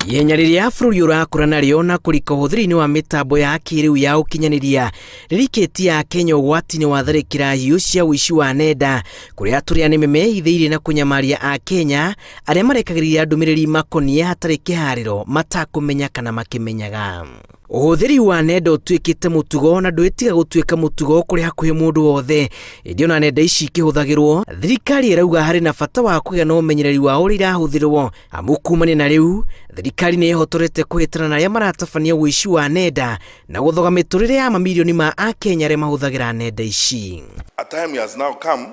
Ihenya rĩrĩa bũrũri ũrakũra narĩo na kũrika ũhũthĩri-inĩ wa mĩtambo ya kĩrĩu ya ũkinyanĩria rĩrikĩtie Akenya ũgwati-inĩ wa tharĩkĩra hiũ cia ũici wa nenda kũrĩa tũrĩa nĩme mehithĩire na kũnyamaria Akenya arĩa marekagĩrĩria ndũmĩrĩri makoniĩ hatarĩ kĩharĩro matakũmenya kana makĩmenyaga. Ũhũthĩri wa nenda ũtuĩkĩte mũtugo na ndwĩtiga gũtuĩka mũtugo kũrĩ hakuhĩ mũndũ wothe. Ĩndĩ ona nenda ici ikĩhũthagĩrwo, thirikari ĩrauga harĩ na bata wa kũgĩa na ũmenyereri wa ũrĩa irahũthĩrwo, amu kumania na rĩu, thirikari nĩ ĩhotorete kũhĩtana na arĩa maratabania ũici wa nenda na gũthoga mĩtũrĩre ya mamirioni ma Akenya arĩa mahũthagĩra nenda ici. A time has now come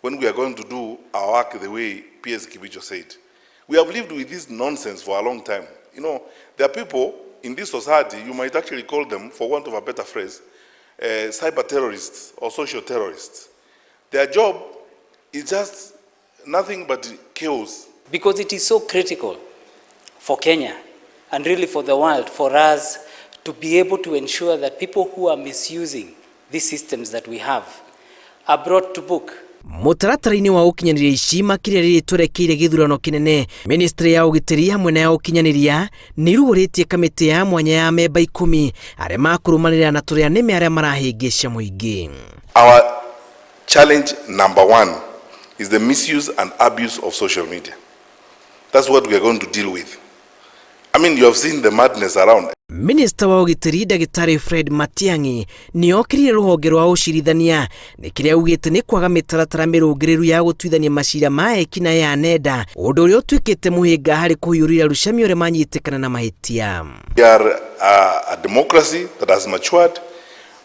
when we are going to do our work the way PS Kibicho said. We have lived with this nonsense for a long time. You know, there are people in this society, you might actually call them, for want of a better phrase, cyber terrorists or social terrorists. Their job is just nothing but chaos. Because it is so critical for Kenya and really for the world, for us to be able to ensure that people who are misusing these systems that we have are brought to book. Mũtaratara-inĩ wa ũkinyanĩria ici makĩria rĩrĩ twerekeire gĩthurano kĩnene, ministry ya ũgitĩri hamwe na ya ũkinyanĩria nĩ irugũrĩtie kamĩtĩ ya mwanya ya memba 10 arĩa makũrũmanĩrĩra na tũrĩa nĩme arĩa marahĩngĩca mũingĩ. Our challenge number one is the misuse and abuse of social media. That's what we are going to deal with. I mean, you have seen the madness around. Minista wa ũgitĩri Ndagĩtarĩ Fred Matiang'i nĩ okĩrire rũhonge rwa ũcirithania nĩ kĩrĩa augĩte nĩ kwaga mĩtaratara mĩrũngĩrĩru ya gũtuithania macira ma ekinaĩ ya nenda, ũndũ ũrĩa ũtuĩkĩte mũhĩnga harĩ kũhiũrĩria rucamio ũrĩa manyitĩkana na mahĩtia. We are a democracy that has matured.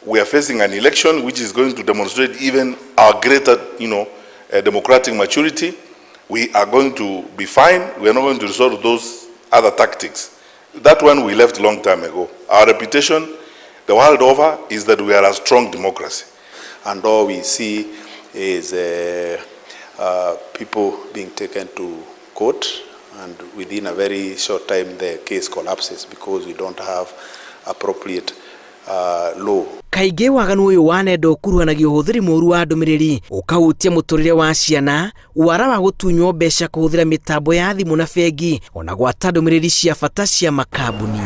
We are facing an election which is going to demonstrate even our greater, democratic maturity. We are going to be fine. We are not going to resort to those other tactics. That one we left long time ago. Our reputation, the world over, is that we are a strong democracy. And all we see is people being taken to court, and within a very short time the case collapses because we don't have appropriate law. Kaingĩ waganu ũyũ wa nenda ũkuruhanagia ũhũthĩri mũru wa ndũmĩrĩri ũkahutia mũtũrĩre wa ciana, wara wa gũtunywo mbeca kũhũthĩra mĩtambo ya thimũ na bengi, ona gwata ndũmĩrĩri cia bata cia makambuni.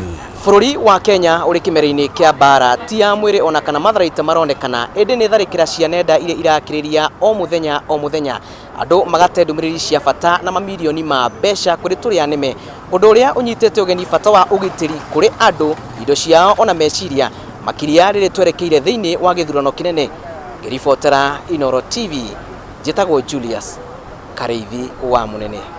Bũrũri wa Kenya ũrĩ kĩmera-inĩ kĩa mbara ti ya mwĩrĩ ona kana matharaita maronekana, ĩndĩ nĩ tharĩkĩra cia nenda iria irakĩrĩria o mũthenya o mũthenya, andũ magate ndũmĩrĩri cia bata na mamirioni ma mbeca kũrĩ tũrĩa nĩme, ũndũ ũrĩa ũnyitĩte ũgeni bata wa ũgitĩri kũrĩ andũ, indo ciao ona meciria, makĩria rĩrĩ twerekeire thĩinĩ wa gĩthurano kĩnene. Ngĩribotera Inooro TV, njĩtagwo Julius Karĩithi wa Mũnene.